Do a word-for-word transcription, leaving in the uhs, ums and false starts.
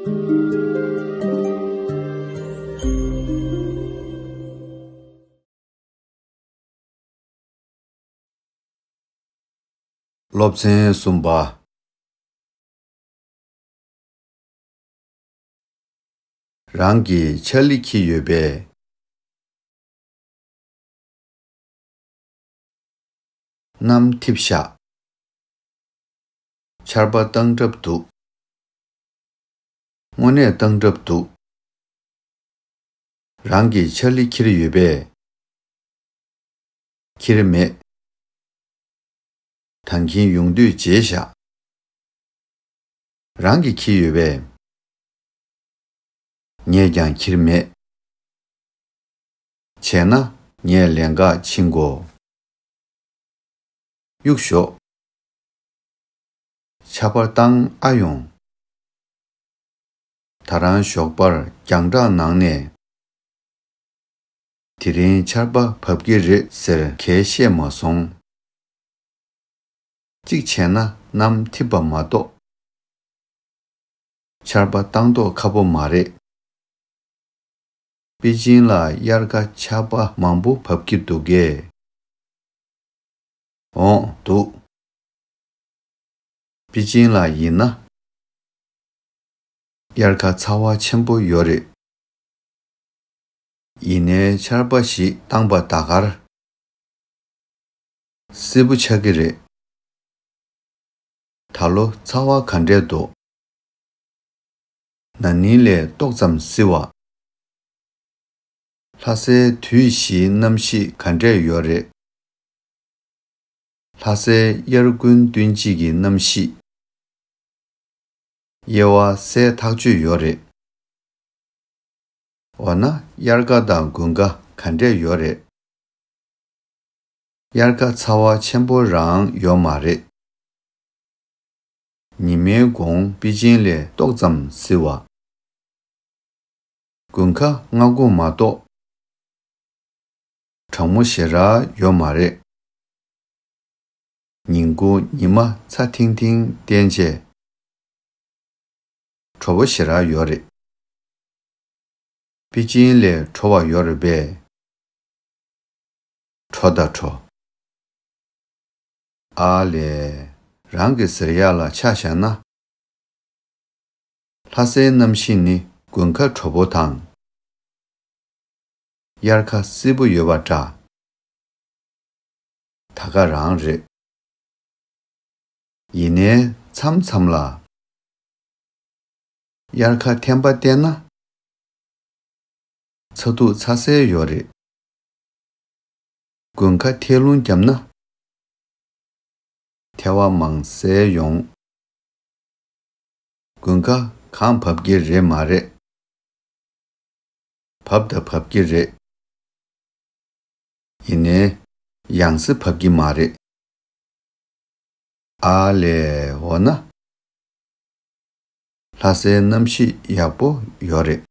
སློབ་ཚན་གསུམ་པ། རང་གི་ཆ་ལི་འཁྱེར་ཡོད་པས། གནམ་འཐིབས་ཤག་ཆར་པ་བཏང་གྲབས་འདུག་དངོས་གནས་བཏང་གྲབས་འདུག་རང་གི་ཆ་ལི་འཁྱེར་ཡོད་པས། འཁྱེར་མེད། ད་གིན་ཡོང་དུས་བརྗེད་བཞག་རང་གིས་འཁྱེར་ཡོད་པས། ངས་ཀྱང་འཁྱེར་མེད། བྱས་ན་ངས་ལེན་ག་ཕྱིན་གོ་གཡུག་ཞོག་ཆར་པ་བཏང་ཨ་ཡོང་། ད་རང་ཞོགས་པར་རྒྱང་བསྒྲགས་ནང་ནས། དེ་རིང་ཆར་པ་བབས་ཀྱི་རེད་ཟེར་གས་བཤད་མ་སོང་། གཅིག་བྱས་ན་གནམ་འཐིབས་པ་མ་གཏོགས། ཆར་པ་བཏང་མདོག་ཁ་པོ་མ་རེད། པེ་ཅིན་ལ་དབྱར་ཁ་ཆར་པ་མང་པོ་བབས་ཀྱི་འདུག་གས། འོང་འདུག་པེ་ཅིན་ལ་ཡིན་ན། དབྱར་ཁ་ཚ་བ་ཆེན་པོ་ཡོད་རེད། ཡིན་ནའི་ཆར་པ་ཞིག་བཏང་པ་ད་གར། བསིལ་པོ་ཆགས་ཀྱི་རེད། ད་ལོ་ཚ་བ་ག་འདྲས་འདུག་ན་ནིང་ལས་ཏོག་ཙམ་བསིལ་བ། ལྷ་སའི་དུས་བཞིའི་གནམ་གཤིས་ག་འདྲས་ཡོད་རེད། ལྷ་སའི་དབྱར་དགུན་སྟོན་དཔྱིད་ཀྱི་གནམ་གཤིས། དབྱེ་བ་གསལ་ཐག་ཆོད་ཡོད་རེད། འོ་ན་དབྱར་ཁ་དང་དགུན་ཁ་ག་འདྲས་ཡོད་རེད། དབྱར་ཁ་ཚ་བ་ཆེན་པོ་རང་ཡོད་མ་རེད། ཉི་མའི་གུང་པེ་ཅིན་ལས་ཏོག་ཙམ་བསིལ་བ། དགུན་ཁ་སྔ་དགོང་མ་གཏོགས། གྲང་མོ་ཞེ་དྲག་ཡོད་མ་རེད། ཉིན་གུང་ཉི་མ་ཚ་ཐིང་ཐིང་བསྟན་བྱས། དྲོ་པོ་ཞེ་དྲག་ཡོད་རེད། པེ་ཅིན་ལས་དྲོ་བ་ཡོད་རེད་པས། དྲོ་དང་དྲོ། ཨ་ལས། རང་གི་ཟེར་ཡག་ལ་ཆ་བཞག་ན། ལྷ་སའི་གནམ་གཤིས་ནི་དགུན་ཁ་དྲོ་པོ་དང་། དབྱར་ཁ་བསིལ་པོ་ཡོད་པ་འདྲ། ད་ག་རང་རེད། ཡིན་ནའི་མཚམས་མཚམས་ལ། དབྱར་ཁ་ཐན་པ་བསྟན་ན། ཚ་གདུག་ཚ་སའི་ཡོད་རེད། དགུན་ཁ་ཐལ་རླུང་བརྒྱབ་ན། ཐལ་བ་མང་སའི་ཡོང་། དགུན་ཁ་གངས་བབས་ཀྱི་རེད་མ་རེད། བབས་དང་བབས་ཀྱི་རེད། ཡིན་ནའི་ཡང་སེ་བབས་ཀྱི་མ་རེད། ཨ་ལས་འོ་ན། ལྷ་སའི་གནམ་གཤིས་ཡག་པོ་ཡོད་རེད།